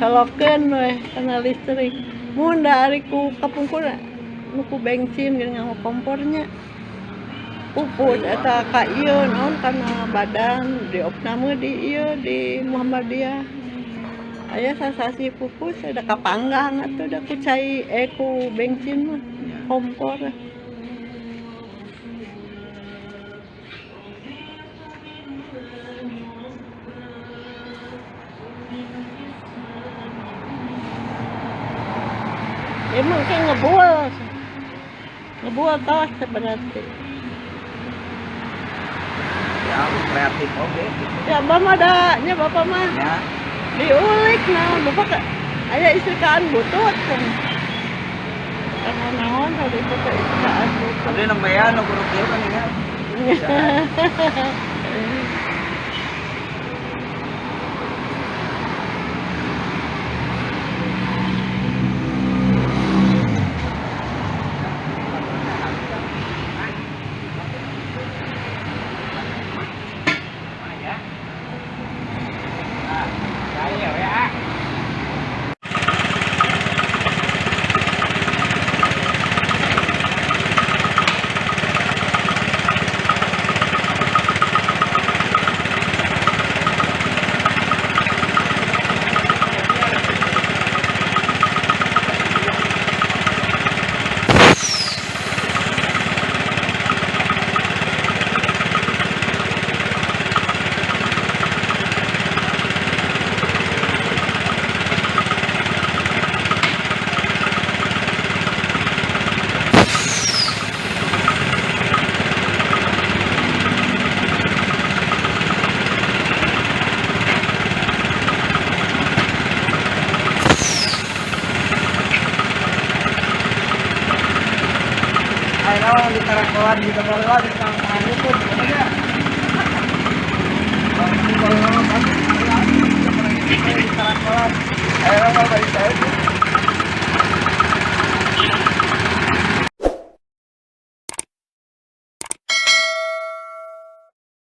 Colokeun we kana listrik. Mun da ari ku kapungkur nu ku bensin geuning nganggo kompornya. Pupus eta ka ieu naon kana badan diopname di ieu di Muhammadiyah. Aya sasasi pupus da kapanggang atuh da ku cai ku bensin mah kompor. Emang kan ngebul. Ngebul tos berarti. Ya, kreatif oge gitu. Ya abah mah da nya bapak mah. Ya. Diulik naon bapak ka aya istrikaan butut kan. Karena naon tadi itu teh istrikaan butut. Abdi nembean nu kudu kieu kan ya. Ayo di tarakolan di baheula di tangan itu ya. Di tarakolan. Ayo bari saya.